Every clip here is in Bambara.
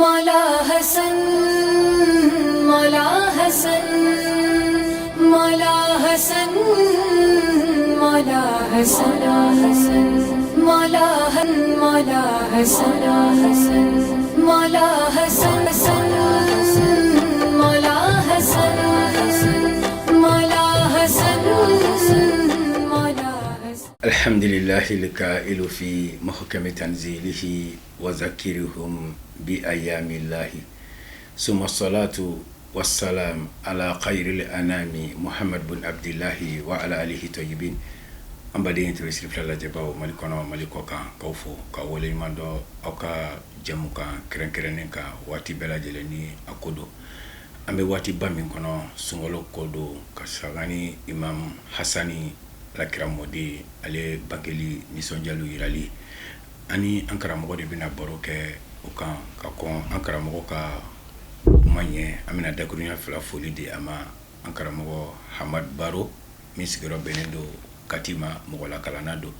Mola Hasan, Mola Hasan, Mola Hasan, Mola Hasan, Mola Mola Hasan, Mola Hasan, Mola Hasan, Mola Hasan, Mola Hasan. الحمد لله الكائل في محكم تنزيله وذكرهم بأيام الله ثم الصلاة والسلام على خير الأنام محمد بن عبد الله وعلى آله الطيبين. An baden tv siri fila lajɛbaw, Mali kɔnɔ, Mali kɔ kan, k'aw fo ka waleɲuman dɔn aw ka jɛmu kan kɛrɛnkɛrɛnnen kan. Waati bɛɛ lajɛlen ni a ko don, an bɛ waatiba min kɔnɔ, sunkalo ko don, ka sanga ni Imam Hasani, Alakira mɔden, ale bangeli nisɔndiyaliw yirali. Ani an karamɔgɔ de bɛna baro kɛ o kan. Ka kɔn an karamɔgɔ ka kuma ɲɛ, an bɛna dakurunya fila foli di a ma. An karamɔgɔ Hamad Baro, min sigiyɔrɔ bɛnnen don Kati ma, mɔgɔlakalanna don.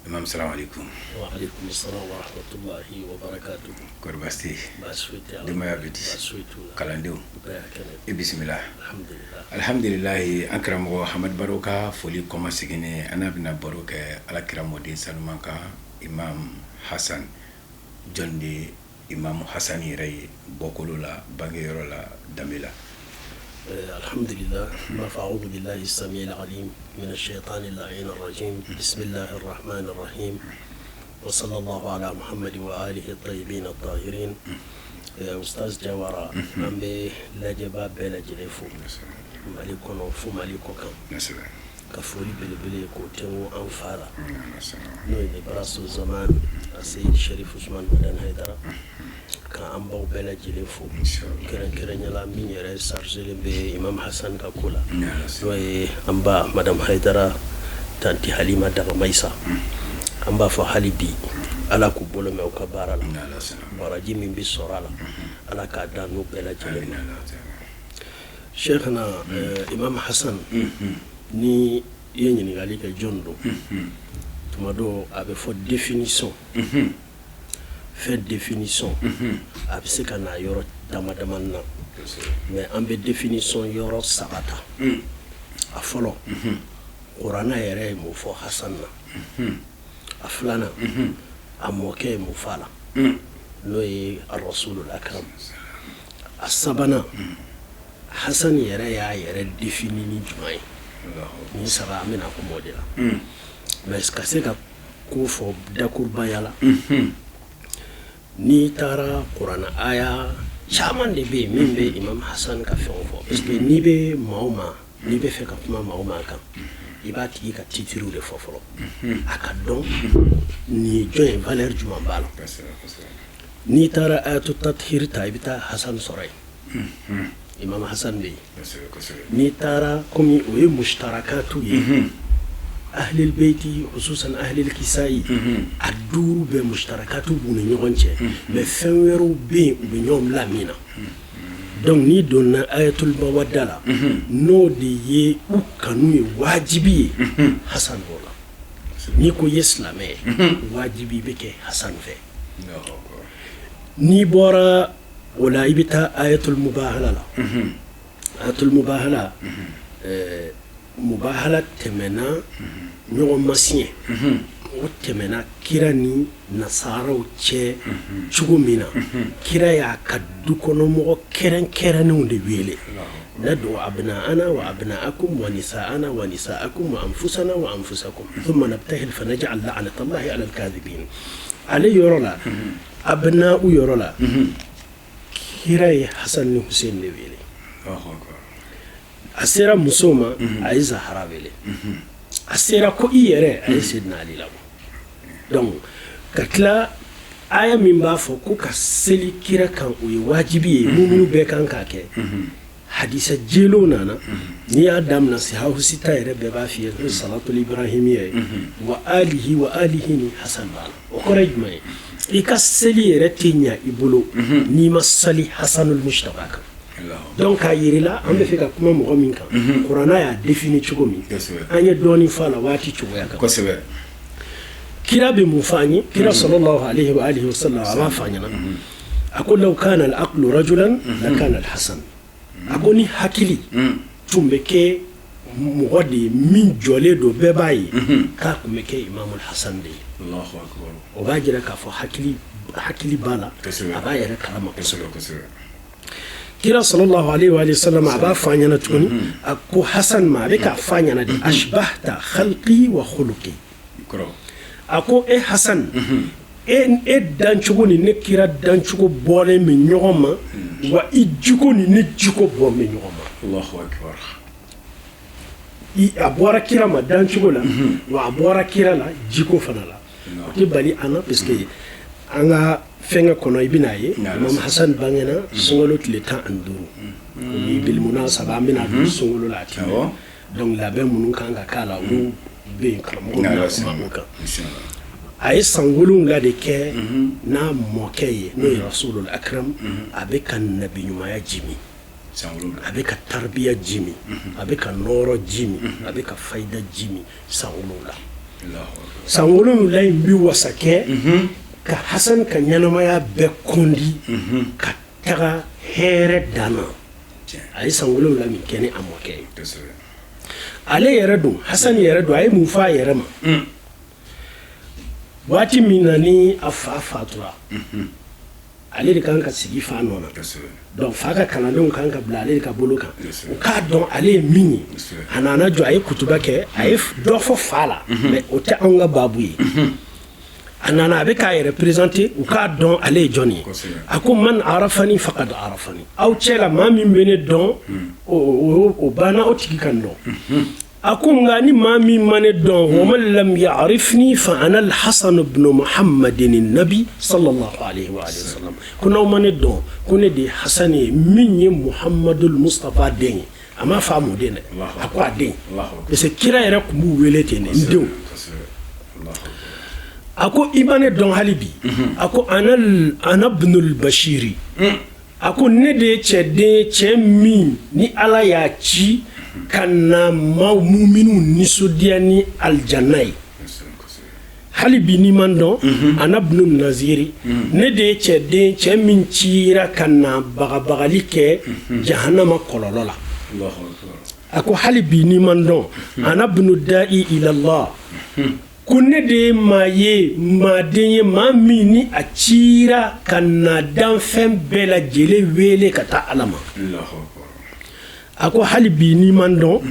Imam, salam alaikum. Wa alaikum salam wa rahmatullahi wa barakatuh. Kɔri baasi tɛ yen? Baasi foyi tɛ. Denbaya bɛ di? Baasi foyi t'u la. Kalandenw? Bɛɛ y'a kɛnɛ. I bisimila. Alhamdulillah. Alhamdulilayi. An karamɔgɔ Hamad Baro ka foli kɔma seginnen, an n'a bɛna baro kɛ Alakira mɔden sanuman kan, Imam Hasan. Jɔn de Imam Hasan yɛrɛ ye, bɔkolo la, bangeyɔrɔ la, danbe la? Alhamdulillah. N b'a fɔ a'udhu billahi samil alim min ash-shaytani al-la'in ar-rajim. Bismillahir rahmanir rahim. Wa sallallahu ala Muhammadin wa alihi at-tayyibin at-tahirin. Ustaz Jawara, an bɛ lajɛba bɛɛ lajɛlen fo. Mali kɔnɔ fo Mali kɔ kan. Ka foli belebele k'o tɛnku an fa la, n'o ye Baraso Zaman Aseyid Sharif Usman Madani Hayidara, ka an baw bɛɛ lajɛlen fo, kɛrɛnkɛrɛnya min yɛrɛ chargélen bɛ Imam Hasan ka ko la, n'o ye an ba Madame Hayidara, tanti Halima Dagamayisa. An b'a fɔ hali bi, Ala k'u bolo mɛn u ka baara la, baraji min bɛ sɔrɔ a la, Ala k'a da n'u bɛɛ lajɛlen ma. Cheikhna, Imam Hasan, ni i ye ɲininkali kɛ jɔn don, tuma dɔ a bɛ fɔ définition, fɛn définition a bɛ se ka na yɔrɔ dama dama na, mais an bɛ définition yɔrɔ saba ta. A fɔlɔ, kuranɛ yɛrɛ ye mun fɔ Hasan na? A filanan, a mɔkɛ ye mun fɔ a la, n'o ye Rasulul Akram? A sabanan, Hasan yɛrɛ y'a yɛrɛ défini ni jumɛn ye? Nin saba, an bɛna kuma o de la. Mais ka se ka ko fɔ dakurubaya la, n'i taara kuranɛ aya caman de bɛ yen min bɛ Imam Hasan ka fɛnw fɔ, parce que n'i bɛ maa o maa, n'i bɛ fɛ ka kuma maa o maa kan, i b'a tigi ka titre de fɔ fɔlɔ, a ka dɔn nin ye jɔn ye, valeur jumɛn b'a la. N'i taara ayatu tathir ta, i bɛ taa Hasan sɔrɔ yen, Imam Hasan bɛ yen. N'i taara, komi o ye mushtarakatu ye, ahlil beyti, hususan ahlil kisayi, a duuru bɛɛ mushtarakatu b'u ni ɲɔgɔn cɛ, mais fɛn wɛrɛw bɛ yen, u bɛ ɲɔgɔn bila min na. Donc n'i donna ayatul mawadda la, n'o de ye u kanu ye wajibi ye, Hasan b'o la. N'i ko i ye silamɛ ye, wajibi i bɛ kɛ Hasan fɛ. N'i bɔra o la, i bɛ taa ayatul mubahala la. Ayatul mubahala, mubahala tɛmɛna ɲɔgɔn masiɲɛ, o tɛmɛna kira ni nasaraw cɛ cogo min na, kira y'a ka dukɔnɔmɔgɔ kɛrɛnkɛrɛnnenw de wele: nad'u abna'ana wa abna'akum wa nisa'ana wa nisa'akum wa anfusana wa anfusakum thumma nabtahil fa naj'al la'natallahi 'ala al-kadhibin. Ale yɔrɔ la, abna'u yɔrɔ la, kira ye Hasan ni Hussein de wele. A sera musow ma, a ye Zahara wele. A sera ko i yɛrɛ, a ye Seydina Ali labɔ. Donc ka tila, aya min b'a fɔ ko ka seli kira kan, o ye wajibi ye, muminu bɛɛ kan k'a kɛ, hadisa jɛlenw nana. N'i y'a daminɛ sihahu sita yɛrɛ bɛɛ b'a f'i ye n'o ye salatul ibrahimiya ye, wa alihi wa alihi ni Hasan b'a la. O kɔrɔ ye jumɛn ye? I ka seli yɛrɛ tɛ ɲa i bolo n'i ma sali Hasanul Mujtaba kan. Donc k'a yir'i la, an bɛ fɛ ka kuma mɔgɔ min kan, kuranna y'a défini cogo min, an ye dɔɔnin fɔ a la waati cogoya kan. Kira bɛ mun fɔ an ye? Kira sallallahu alaihi wa alihi wa sallam, a b'a fɔ an ɲɛna. A ko law kana al-aqlu rajulan lakana al-Hasan. A ko ni hakili tun bɛ kɛ mɔgɔ de ye min jɔlen don, bɛɛ b'a ye, k'a tun bɛ kɛ Imam Hasan de ye. Allahu akbar. O b'a jira k'a fɔ hakili b'a la, a b'a yɛrɛ kalama. Kosɛbɛ kosɛbɛ. Kira sallallahu alaihi wa sallam, a b'a fɔ a ɲɛna tuguni, a ko Hasan ma, a bɛ k'a fɔ a ɲɛna de: ashbahta khalqi wa khuluqi. Kɔrɔ. A ko e Hasan, e dancogo ni ne kira dancogo bɔlen bɛ ɲɔgɔn ma, wa i jiko ni ne jiko bɔ bɛ ɲɔgɔn ma. Allahu akbar. A bɔra kira ma dancogo la, wa a bɔra kira la jiko fana la. O tɛ bali an na, parce que an ka fɛnkɛ kɔnɔ, i bɛn'a ye Imam Hasan bangena sunkalo tile 15. O ni bilimuna saba, an bɛna don sunkalo la, a ti mɛn. Donc labɛn minnu kan ka k'a la, olu bɛ yen, karamɔgɔw bɛna kuma o kan. A ye san 7 de kɛ n'a mɔkɛ ye, n'o ye Rasulul Akram. A bɛ ka nabi ɲumanya ji min, a bɛ ka tarbiya ji min, a bɛ ka nɔɔrɔ ji min, a bɛ ka fayida ji min san 7. San 7 in bɛ wasa kɛ ka Hasan ka ɲɛnamaya bɛɛ kondi ka taga hɛrɛ dan na. A ye san 7 min kɛ ni a mɔkɛ ye, ale yɛrɛ don, Hasan yɛrɛ don, a ye mun fɔ a yɛrɛ ma waati min na ni a fa fatura? Ale de kan ka sigi fa nɔ na, donc fa ka kalandenw kan ka bila ale de ka bolo kan, u k'a dɔn ale ye min ye. A nana jɔ, a ye kutuba kɛ, a ye dɔ fɔ fa la, mais o tɛ anw ka baabu ye. A nana, a bɛ k'a yɛrɛ présenter, u k'a dɔn ale ye jɔn ye. A ko: man arafani faqad arafani. Aw cɛ la, maa min bɛ ne dɔn, o banna, o tigi ka n dɔn. A ko nka ni maa min ma ne dɔn, wa man lam ya'rifni fa ana al-Hasan ibn Muhammadin nabi sallallahu alaihi wa sallam. Ko n'aw ma ne dɔn, ko ne de ye Hasan ye, min ye Muhammadul Mustafa den ye. A m'a fɔ a mɔden dɛ, a ko a den, parce que kira yɛrɛ tun b'u wele ten de, n denw. A ko i ma ne dɔn hali bi, a ko ana ibnul Bashiri. A ko ne de ye cɛden ye, cɛ min ni Ala y'a ci ka na maaw muminiw nisɔndiya ni alijanna ye. Hali bi n'i ma n dɔn, ana ibnu Naziri. Ne de ye cɛden, cɛ min cira ka na bagabagali kɛ jahanama kɔlɔlɔ la. A ko hali bi n'i ma n dɔn, ana ibnu da'i ilallah. Ko ne de ye maa ye, maaden ye, maa min ni a cira ka na danfɛn bɛɛ lajɛlen wele ka taa Ala ma. A ko hali bi n'i ma n dɔn,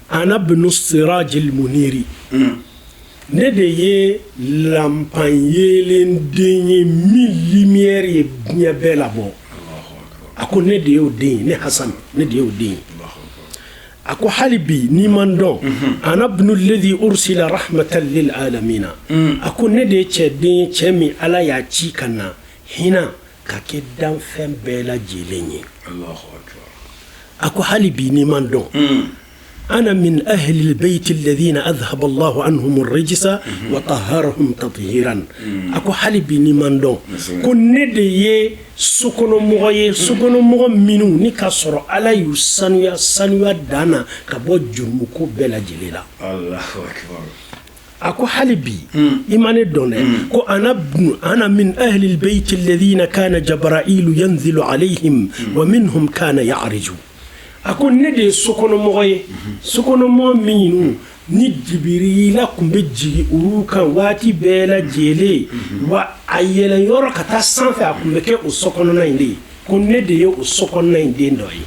ana ibnu sirajil muniri. Ne de ye lanpan yeelen den ye, min lumière ye diɲɛ bɛɛ labɔ. A ko ne de y'o den ye, ne Hasan, ne de y'o den ye. A ko hali bi n'i ma n dɔn, ana ibnu alladhi ursila rahmatan lil alamina. A ko ne de ye cɛden ye, cɛ min Ala y'a ci ka na hinɛ ka kɛ danfɛn bɛɛ lajɛlen ye. A ko hali bi n'i ma n dɔn, ana min ahli albayt alladhina adhhaba Allahu anhum ar-rijsa wa tahharahum tathiran. A ko hali bi n'i ma n dɔn, ko ne de ye sokɔnɔmɔgɔ ye, sokɔnɔmɔgɔ minnu ni k'a sɔrɔ Ala y'u sanuya sanuya dan na ka bɔ jurumuko bɛɛ lajɛlen la. A ko hali bi i ma ne dɔn dɛ, ko ana min ahli albayt alladhina kana Jabrailu yanzilu alayhim wa minhum kana ya'riju. A ko ne de ye sokɔnɔmɔgɔ ye, sokɔnɔmɔgɔ minnu ni Jibirila tun bɛ jigin olu kan waati bɛɛ lajɛlen, wa a yɛlɛ yɔrɔ ka taa sanfɛ, a tun bɛ kɛ o sokɔnɔna in de ye. Ko ne de ye o sokɔnɔna in den dɔ ye.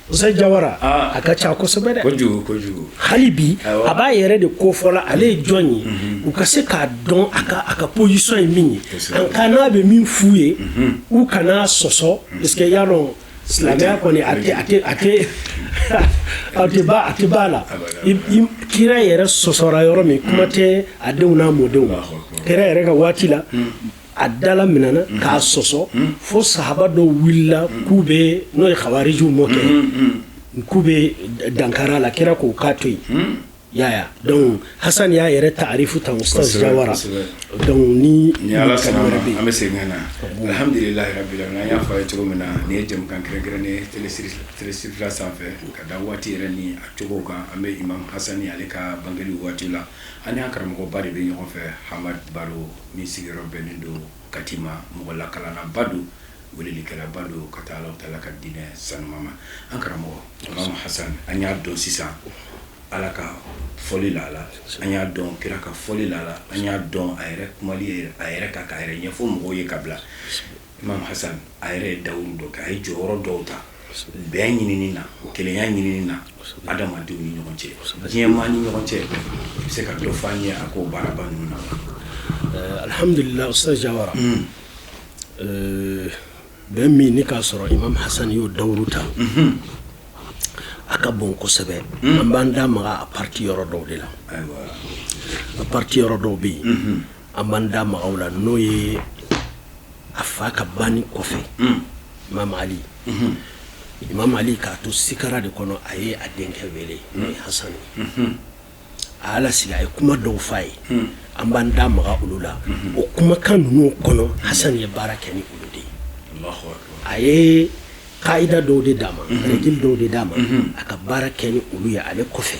Usa Jawara, a ka ca kosɛbɛ dɛ. Kojugu kojugu. Hali bi a b'a yɛrɛ de kofɔla ale ye jɔn ye, u ka se k'a dɔn a ka position ye min ye, an ka n'a bɛ min f'u ye, u kana sɔsɔ, parce que y'a dɔn, silamɛya kɔni, a tɛ ba la. Kira yɛrɛ sɔsɔra yɔrɔ min, kuma tɛ a denw n'a mɔdenw ma. Kira yɛrɛ ka waati la, a dala minɛna k'a sɔsɔ fo sahaba dɔw wulila k'u bɛ, n'o ye xawarijiw mɔkɛ, k'u bɛ dankara la. Kira k'o k'a to yen yaya. Donc Hasan y'a yɛrɛ taarifu ta, Ustaz Jawara. Donc ni Ni Ala sɔnna ma, an bɛ segin ka na. Alhamdulilahi rabbil alamin. An y'a fɔ a ye cogo min na, nin ye jamukan kɛrɛnkɛrɛnnen ye Télé Sirifila sanfɛ, ka da waati yɛrɛ ni a cogo kan. An bɛ Imam Hasani ale ka bangeli waati la. An n'an karamɔgɔba de bɛ ɲɔgɔn fɛ, Hamad Baro, min sigiyɔrɔ bɛnnen don Kati ma mɔgɔ lakalannaba don, welelikɛlaba don ka taa Alahu taala ka diinɛ sanuma ma. An karamɔgɔ Imam Hasan, an y'a dɔn sisan Ala ka fɔli la la, an y'a dɔn kira ka fɔli la la, an y'a dɔn a yɛrɛ kumali a yɛrɛ kan k'a yɛrɛ ɲɛfɔ mɔgɔw ye ka bila. Imam Hasan a yɛrɛ ye dawuru dɔ kɛ, a ye jɔyɔrɔ dɔw ta bɛn ɲinini na, kelenya ɲinini na adamadenw ni ɲɔgɔn cɛ, diɲɛmaa ni ɲɔgɔn cɛ. I bɛ se ka dɔ fɔ an ye a ko baaraba ninnu na wa? Alhamdulillah, Ustaz Jawara, bɛn min ni k'a sɔrɔ Imam Hasan y'o dawuru ta, a ka bon kosɛbɛ. An b'an da maga a partie yɔrɔ dɔw de la. A partie yɔrɔ dɔw bɛ yen, an b'an da maga o la, n'o ye a fa ka banni kɔfɛ, Imam Ali, Imam Ali k'a to sikara de kɔnɔ, a ye a denkɛ wele, n'o ye Hasan ye. A y'a lasigi, a ye kuma dɔw f'a ye. An b'an da maga olu la. O kumakan ninnu kɔnɔ, Hasan ye baara kɛ ni olu de ye. A ye kaida dɔw de d'a ma, règle dɔw de d'a ma, a ka baara kɛ ni olu ye ale kɔfɛ.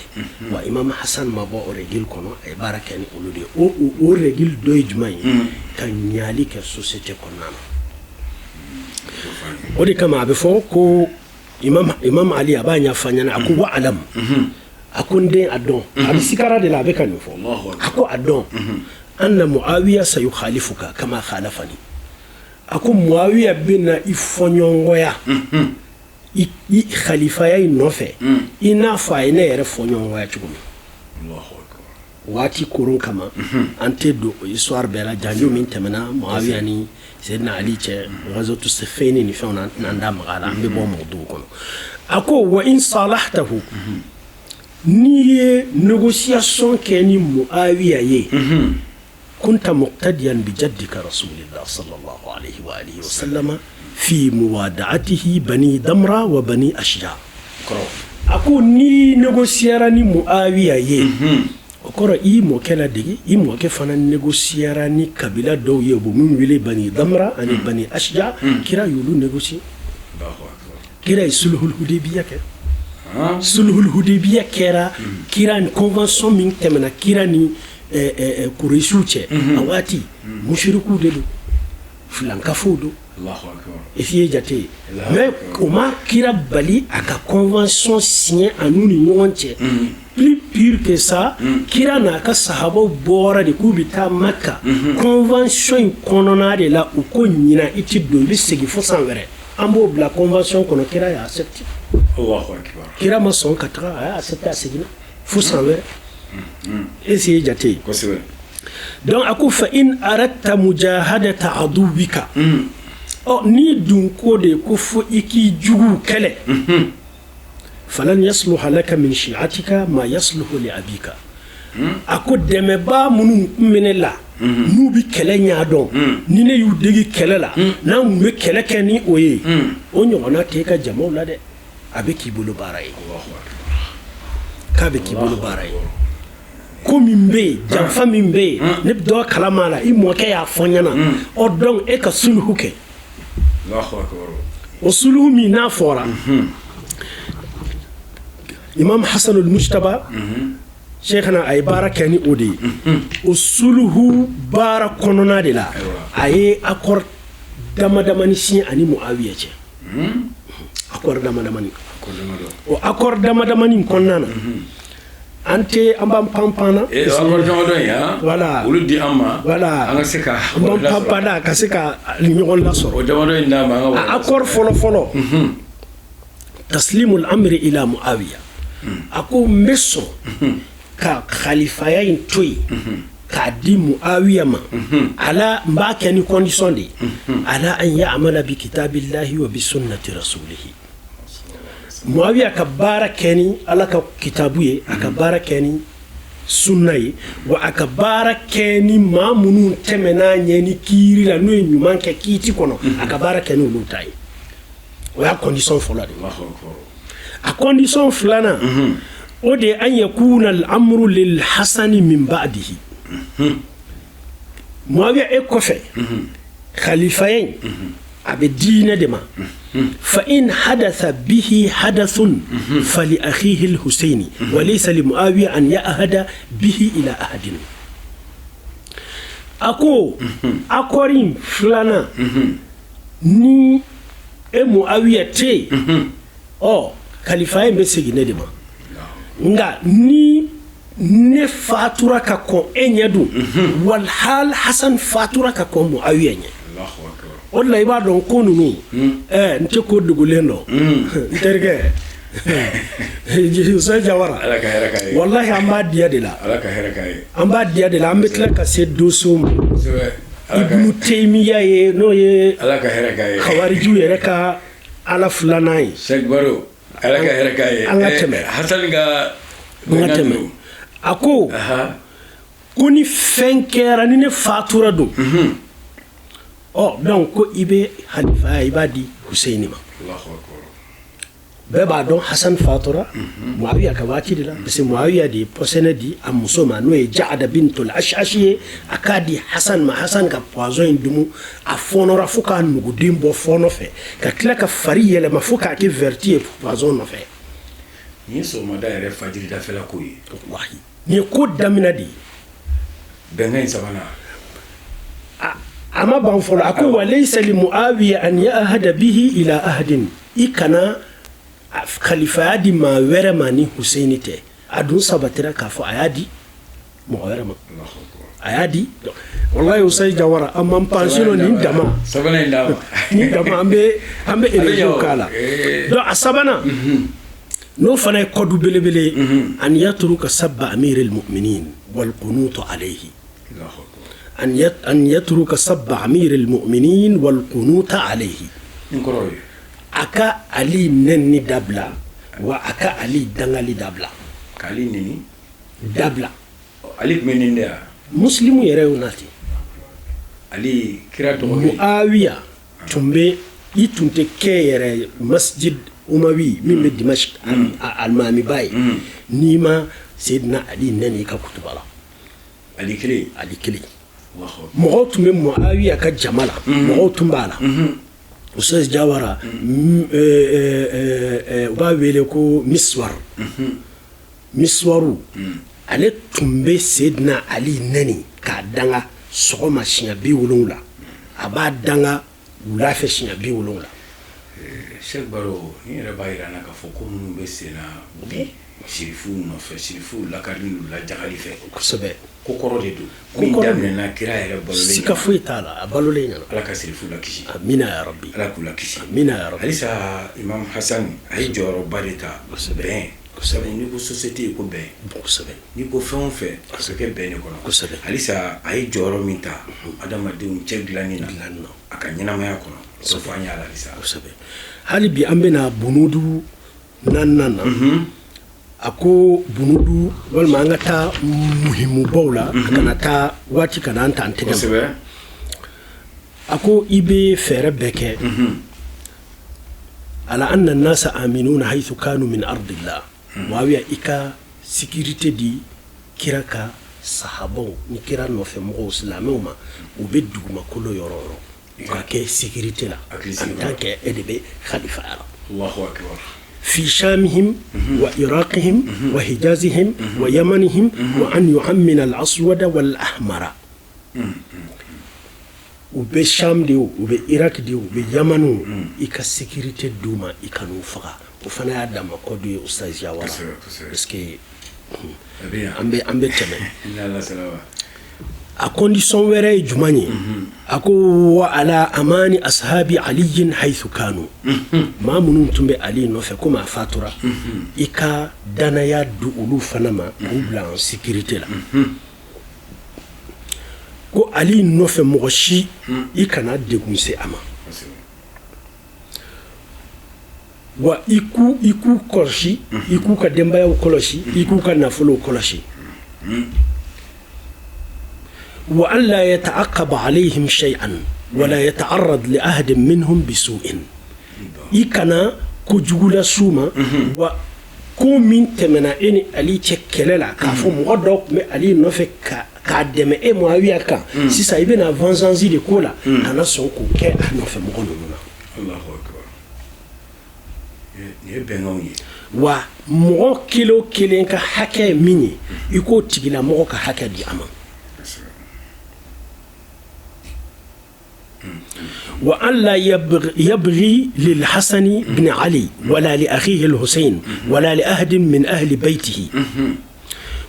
Wa Imam Hasan ma bɔ o règle kɔnɔ, a ye baara kɛ ni olu de ye. O règle dɔ ye jumɛn ye? Ka ɲali kɛ société kɔnɔna na. O de kama a bɛ fɔ ko Imam Ali a b'a ɲɛfɔ an ɲɛna, a ko wa'lam, a ko n den, a dɔn, a bɛ sikara de la, a bɛ ka nin fɔ, a ko a dɔn, anna Muawiya sayukhalifuka kama khalafani. A ko Muawiya bɛna i fɔɲɔgɔnya i khalifaya in nɔfɛ, i n'a fɔ a ye ne yɛrɛ fɔɲɔgɔnya cogo min waati koron kama. An tɛ don o histoire bɛɛ la, janjo min tɛmɛna Muawiya ni Seydina Ali cɛ, ghazwatu Siffin ni fɛnw na, an tɛna an da maga a la, an bɛ bɔ mawdu kɔnɔ. A ko wa in salahtahu, n'i ye négociation kɛ ni Muawiya ye, kunta muqtadiyan bi jaddika rasulillah sallallahu alaihi wa alihi wa sallama fi muwada'atihi bani Damra wa bani Ashja. A ko n'i négociera ni Muawiya ye, o kɔrɔ i mɔkɛ ladege, i mɔkɛ fana négociera ni kabila dɔw ye, u bɛ min wele bani Damra ani bani Ashja. Kira y'olu négocier, kira ye sulhul Hudaybiya kɛ. Sulhul Hudaybiya kɛra kira ni convention min tɛmɛna kira ni Kuresiw cɛ, a waati musirikuw de don, filankafow don, i ye jate ye, mais o ma kira bali a ka convention signer a n'u ni ɲɔgɔn cɛ. Plus pire que ça, kira n'a ka sahabaw bɔra de k'u bɛ taa Maka, convention in kɔnɔna de la, u ko ɲinan i ti don, i bɛ segin fo san wɛrɛ. An b'o bila convention kɔnɔ, kira y'a accepté. Kira ma sɔn ka taga, a y'a accepté, a seginna fo san wɛrɛ. E si ye jate ye. Donc a ko fa in aradta mujahadata aduwika, ɔ n'i dun ko de ko fo i k'i juguw kɛlɛ, falan yasluha laka min shi'atika ma yasluhu li abika. A ko dɛmɛbaa minnu tun bɛ ne la, n'u bɛ kɛlɛ ɲɛ dɔn, ni ne y'u degi kɛlɛ la, n'an tun bɛ kɛlɛ kɛ ni o ye, o ɲɔgɔnna tɛ e ka jamaw la dɛ. A bɛ k'i bolo baara ye, k'a bɛ k'i bolo baara ye. Ko min bɛ yen, janfa min bɛ yen, ne bɛ dɔ kalama la, i mɔkɛ y'a fɔ n ɲɛna. Ɔ donc e ka suluhu kɛ. O suluhu min n'a fɔra, Imam Hasan al-Mujtaba Cheikhna a ye baara kɛ ni o de ye. O suluhu baara kɔnɔna de la, a ye accord dama damani signé ani Muawiya cɛ, accord dama damani. O accord dama damani kɔnɔna na, an tɛ an b'an pan pan na. Accord damadɔ in han? Voilà. Olu di an ma. Voilà. An ka se ka an b'an pan pan na ka se ka ɲɔgɔn lasɔrɔ. O damadɔ in d'an ma, an ka. A accord fɔlɔ fɔlɔ, taslimul amri ila Muawiya. A ko n bɛ sɔn ka khalifaya in to yen k'a di Muawiya ma, ala n b'a kɛ ni condition de ye, ala an ya'mala bi kitabillahi wa bi sunnati rasulihi. Muawiya ka baara kɛ ni Ala ka kitabu ye, a ka baara kɛ ni sunna ye, wa a ka baara kɛ ni maa minnu tɛmɛna ɲɛ ni kiiri la, n'u ye ɲuman kɛ kiiti kɔnɔ, a ka baara kɛ ni olu ta ye. O y'a condition fɔlɔ de ye. A condition filanan, o de ye an yakuna al-amru lil hasani min ba'dihi. Muawiya e kɔfɛ, khalifaya in a bɛ diinɛ de ma. Fa in hadatha bihi hadathun fali akhihi al-Husaini wa laysa li Muawiya an ya'hada bihi ila ahadin. A ko accord in filanan, ni e Muawiya tɛ yen, ɔ kalifa in bɛ segin ne de ma. Nka ni ne fatura ka kɔn e ɲɛ dun, walhal Hasan fatura ka kɔn Muawiya ɲɛ. O de la i b'a dɔn ko ninnu, n tɛ ko dogolen dɔn, n terikɛ Usaz Jawara. Walahi, an b'a diya de la, an b'a diya de la. An bɛ tila ka se dossier ma. Ibnu Taymiya ye, n'o ye Khawariju yɛrɛ ka ala filanan ye. Cheikh Baro, Ala ka hɛrɛ k'a ye. An ka tɛmɛ. Hasani ka An ka tɛmɛ. A ko ko ni fɛn kɛra, ni ne fatura don, ɔ donc ko i bɛ halifaya, i b'a di Huseyini ma. Bɛɛ b'a dɔn Hasan fatura Muawiya ka waati de la, parce que Muawiya de ye pɔsɛnɛ di a muso ma, n'o ye Jaada bintul Ash'ash ye, a k'a di Hasan ma. Hasan ka poison in dumu, a fɔɔnɔra fo k'a nuguden bɔ fɔɔnɔ fɛ, ka tila ka fari yɛlɛma fo k'a kɛ vert ye poison nɔfɛ. Nin ye sɔgɔmada yɛrɛ fajiri dafɛla ko ye. Wallahi, nin ye ko daminɛ de ye. Bɛnkan in sabanan. A ma ban fɔlɔ. A ko walaysa li Muawiya an ya'hada bihi ila ahadin, i kana khalifaya di maa wɛrɛ ma ni Huseyini tɛ. A dun sabatira k'a fɔ a y'a di mɔgɔ wɛrɛ ma, a y'a di. Wallahi, Usaz Jawara, an m'an pan, sinon nin dama sabanan in d'a ma. Nin dama, an bɛ émission k'a la. Donc a sabanan, n'o fana ye kɔdu belebele ye, an yatruka sabba amiril mu'minin wal qunutu alayhi, an yatruka sabba amiril mu'minin wal qunuta alayhi. Nin kɔrɔ ye? A ka Ali nɛni dabila, wa a ka Ali dangali dabila. K'ale neni dabila. Ale tun bɛ nin de ya? Muslimu yɛrɛ y'o nati. Ali kira dɔgɔnin. Muawiya tun bɛ, i tun tɛ kɛ yɛrɛ masjid Umawi min bɛ Dimashq alimamiba ye, n'i ma Seydina Ali nɛni i ka kutuba la. Ali kelen? Ali kelen. Mɔgɔw tun bɛ Muawiya ka jama la, mɔgɔw tun b'a la. Usaz Jawara, u b'a wele ko Miswar, Miswaru, ale tun bɛ Seydina Ali nɛni k'a danga sɔgɔma siɲɛ 70, a b'a danga wula fɛ siɲɛ 70. Cheikh Baro, ni yɛrɛ b'a jira n na k'a fɔ ko minnu bɛ sen na bi sirifuw nɔfɛ, sirifuw lakari n'u lajagali fɛ, ko kɔrɔ de don min daminɛna kira yɛrɛ balolen. Sika foyi t'a la, a balolen ɲɛna. Ala ka sirifuw lakisi. Amina ya rabbi. Ala k'u lakisi. Amina ya rabbi. Halisa, Imam Hasan a ye jɔyɔrɔba de ta bɛn, sabu n'i ko société, ko bɛn. N'i ko fɛn o fɛn, a bɛ kɛ bɛn de kɔnɔ. Halisa, a ye jɔyɔrɔ min ta adamadenw cɛ dilanni na a ka ɲɛnamaya kɔnɔ, o fɔ an y'a la halisa. Kosɛbɛ. Hali bi an bɛna bunudu naaninan na. A ko bunudu, walima an ka taa muhimubaw la, a kana taa waati kana an ta an tɛgɛ ma. A ko i bɛ fɛɛrɛ bɛɛ kɛ ala anna nasa aminuna haythu kanu min ardillah. Muawiya, i ka sécurité di kira ka sahabaw ni kira nɔfɛ mɔgɔw, silamɛw ma, u bɛ dugumakolo yɔrɔ o yɔrɔ, u ka kɛ sécurité la en tant que e de bɛ khalifaya la. Allahu akbar. في شامهم وعراقهم وحجازهم ويمنهم، وأن يؤمن الأسود والأحمر. U bɛ Sham de o, u bɛ Irak de o, u bɛ Yamani, i ka sécurité d'u ma, i ka n'u faga. O fana y'a dama code ye, Ustaz Jawara, parce que an bɛ tɛmɛ. A condition wɛrɛ ye jumɛn ye? A ko wa ala amani ashabi aliyin haythu kanu, maa minnu tun bɛ Ali nɔfɛ, komi a fatura, i ka danaya di olu fana ma k'u bila en sécurité la. Ko Ali nɔfɛ mɔgɔ si, i kana degun se a ma, wa i k'u kɔlɔsi, i k'u ka denbayaw kɔlɔsi, i k'u ka nafolow kɔlɔsi. Wa an la yata'aqqaba alayhim shay'an wala yata'arrad li ahadin minhum bisu'in, i kana kojugu las'u ma, wa ko min tɛmɛna e ni Ali cɛ kɛlɛ la, k'a fɔ mɔgɔ dɔw tun bɛ Ali nɔfɛ ka k'a dɛmɛ e Muawiya kan, sisan i bɛna vengeance de ko la, kana sɔn k'o kɛ a nɔfɛ mɔgɔ ninnu na. Allahu akbar, nin ye bɛnkanw ye. Wa mɔgɔ kelen o kelen ka hakɛ ye min ye, i k'o tigilamɔgɔ ka hakɛ di a ma. Wa an la yabghi lil Hasani bin Ali wala li akhihi al-Husayn wala li ahadin min ahli baytihi.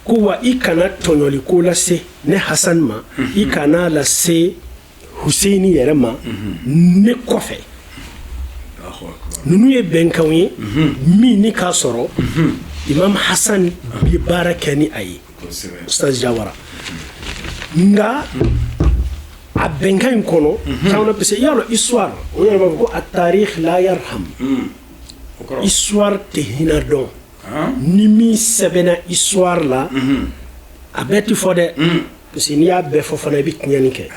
Ko wa i kana tɔɲɔli ko lase ne Hasan ma, i kana lase Huseyni yɛrɛ ma ne kɔfɛ. Ninnu ye bɛnkanw ye min ni k'a sɔrɔ Imam Hasan bi baara kɛ ni a ye, Ustaz Jawara. Nka a bɛnkan in kɔnɔ caman, parce que i y'a dɔn histoire, o yɛrɛ b'a fɔ ko at-tarikh la yarham, histoire tɛ hinɛ dɔn. Ni min sɛbɛnna histoire la, a bɛɛ ti fɔ dɛ, parce que n'i y'a bɛɛ fɔ fana, i bɛ tiɲɛni kɛ.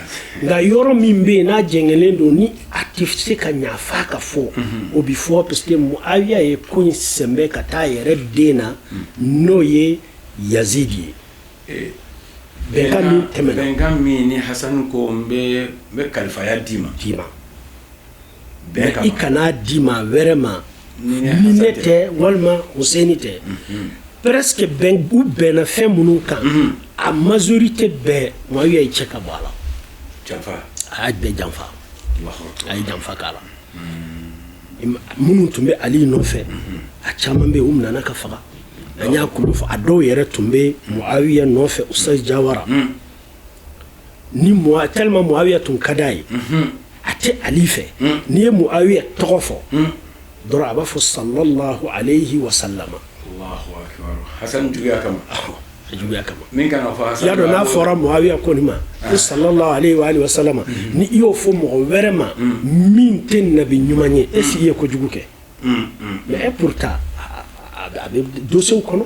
Nka yɔrɔ min bɛ yen n'a jɛngɛlen don, ni a tɛ se ka ɲa f'a ka fɔ, o bɛ fɔ, parce que Muawiya ye ko in sɛnbɛ ka taa a yɛrɛ den na, n'o ye Yazid ye. Bɛnkan min tɛmɛna, bɛnkan min ni Hasan ko n bɛ kalifaya d'i ma, d'i ma, i kan'a di maa wɛrɛ ma ni ne tɛ walima Huseyni tɛ. Presque bɛn, u bɛnna fɛn minnu kan, a majorité bɛɛ, Muawiya ye cɛ ka bɔ a la. Janfa. A y'a bɛɛ janfa, a ye janfa k'a la. Minnu tun bɛ Ali nɔfɛ, a caman bɛ yen, u minɛna ka faga. An y'a kulu fɔ, a dɔw yɛrɛ tun bɛ Muawiya nɔfɛ, Ustaz Jawara. Ni tellement Muawiya tun ka d'a ye, a tɛ Ali fɛ. N'i ye Muawiya tɔgɔ fɔ dɔrɔn, a b'a fɔ sallallahu alayhi wa sallama. Hasan juguya kama. A juguya kama. Min kan ka fɔ Hasan y'a dɔn, n'a fɔra Muawiya ko nin ma ko sallallahu alayhi wa sallama, ni i y'o fɔ mɔgɔ wɛrɛ ma min tɛ nabi ɲuman ye, est ce que i ye kojugu kɛ? Mais et pourtant a bɛ dossier kɔnɔ,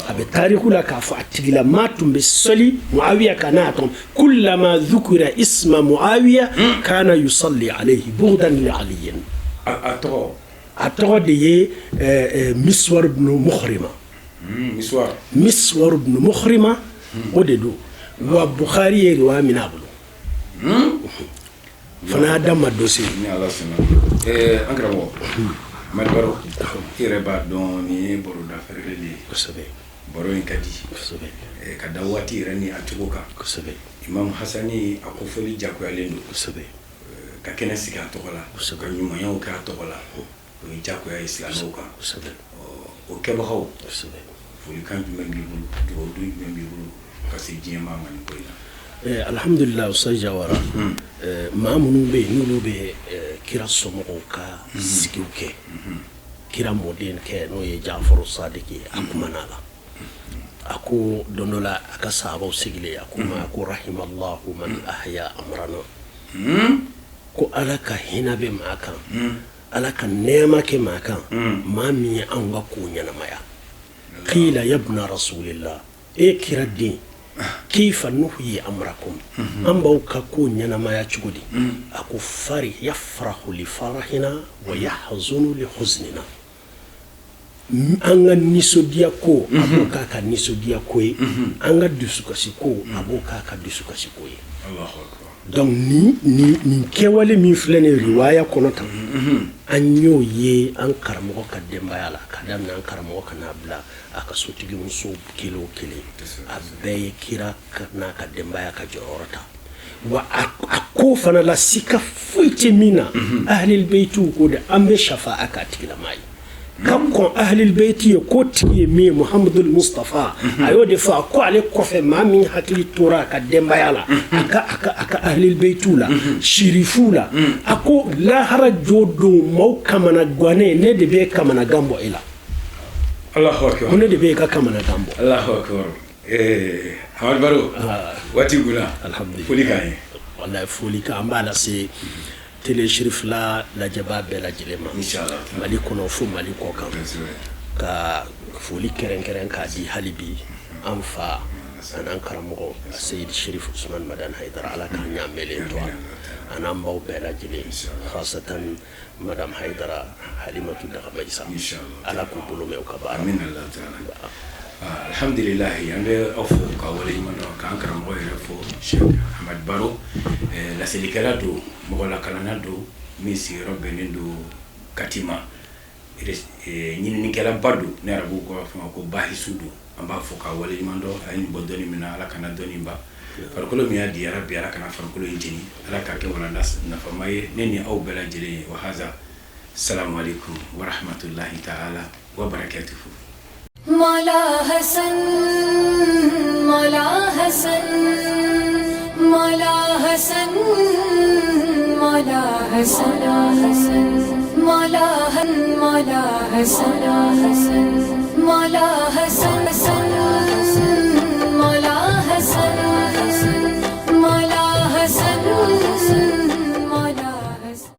a bɛ tariku la k'a fɔ a tigilama tun bɛ sɔli Muawiya kan n'a tɔn kullama dhukira isma Muawiya kana yusalli alayhi bughdan li aliyin. A tɔgɔ? A tɔgɔ de ye Miswar ibn Mukhrima. Miswar. Miswar ibn Mukhrima, o de don. Wa Bukhari ye riwaya minɛ a bolo fana, y'a dama dossier. Ni Ala sɔnna, an karamɔgɔ Amadu Baro, i yɛrɛ b'a dɔn nin ye baroda fɛrɛlen ye. Baro in ka di ka da waati yɛrɛ ni a cogo kan. Imam Hasani, a kofɔli jagoyalen don. Ka kɛnɛ sigi a tɔgɔ la, ka ɲumanyaw kɛ a tɔgɔ la, o ye jagoya ye silamɛw kan. O kɛbagaw, folikan jumɛn b'i bolo, dugawudon jumɛn b'i bolo ka se diɲɛ maa ma nin ko in na? Alhamdulillah, Ustaz Jawara, maa minnu bɛ yen n'olu bɛ kira somɔgɔw ka sigiw kɛ, kira mɔden kɛ, n'o ye Jafaru Sadiki ye, a kumana la, a ko don dɔ la, a ka sahabaw sigilen, a ko ma ko rahimallahu man ahya amrana, ko Ala ka hinɛ bɛ maa kan, Ala ka nɛɛma kɛ maa kan, maa min ye anw ka ko ɲɛnamaya. Qila yabna rasulillah, e kira den, kayfa nuhyi amrakum, an b'aw ka ko ɲɛnamaya cogo di? A ko fari yafrahu li farahina wa yahzunu li huznina. An ka nisɔndiya ko, a b'o k'a ka nisɔndiya ko ye, an ka dusukasi ko, a b'o k'a ka dusukasi ko ye. Donc nin kɛwale min filɛ nin riwaya kɔnɔ tan, an y'o ye an karamɔgɔ ka denbaya la, ka daminɛ an karamɔgɔ ka n'a bila a ka sotigi muso kelen o kelen, a bɛɛ ye kira n'a ka denbaya ka jɔyɔrɔ ta. Wa a ko fana la, sika foyi tɛ min na, ahlil beyitiw ko de, an bɛ shafa a k'a tigilama ye ka kɔn ahlil beyti ye, ko tigi ye min ye, Muhamadul Mustafa, a y'o de fɔ. A ko ale kɔfɛ, maa min hakili tora a ka denbaya la, a ka ahlil beytiw la, sirifuw la, a ko lahara jo don, maaw kamana gannen, ne de bɛ kamana gan bɔ e la. Allahu akbar. Ko ne de bɛ e ka kamana gan bɔ. Allahu akbar. Amadu Baro, waati gunna. Alhamdulillah. Foli k'an ye. Wallahi, foli kan, an b'a lase télé Cherifla lajɛbaa bɛɛ lajɛlen ma. Inshallah. Mali kɔnɔ fo Mali kɔ kan, ka foli kɛrɛnkɛrɛn k'a di hali bi an fa an'an karamɔgɔ Seyidi Sherif Usman Madani Hayidara, Ala k'an ɲamɛlen to a an'an baw bɛɛ lajɛlen, khasatan Madame Hayidara Halimatu Dagamayisa. Inshallah. Ala k'u bolo mɛn u ka baara. Amin Allah taala. Alhamdulillah, an bɛ aw fo ka waleɲuman dɔn, k'an karamɔgɔ yɛrɛ fo, Cheikh Hamad Baro. Laselikɛla don, mɔgɔlakalanna don, min sigiyɔrɔ bɛnnen don Katima. Ɲininikɛlaba don, ne arabuw ko b'a fɔ ma ko bahisu don. An b'a fɔ ka waleɲuman dɔn. A ye nin bɔ dɔnni min na, Ala kana dɔnni ban. Farikolo min y'a di, yarabi Ala kana farikolo in jeni. Ala k'a kɛ walanda nafama ye ne ni aw bɛɛ lajɛlen ye. Wa haza, salamu alaikum wa rahmatullahi ta'ala wa barakatuhu. Mawla Hasan, Mawla Hasan, Mawla Hasan, Mawla Hasan, Mawla Hasan, Mawla Hasan, Mawla Hasan, Hasan.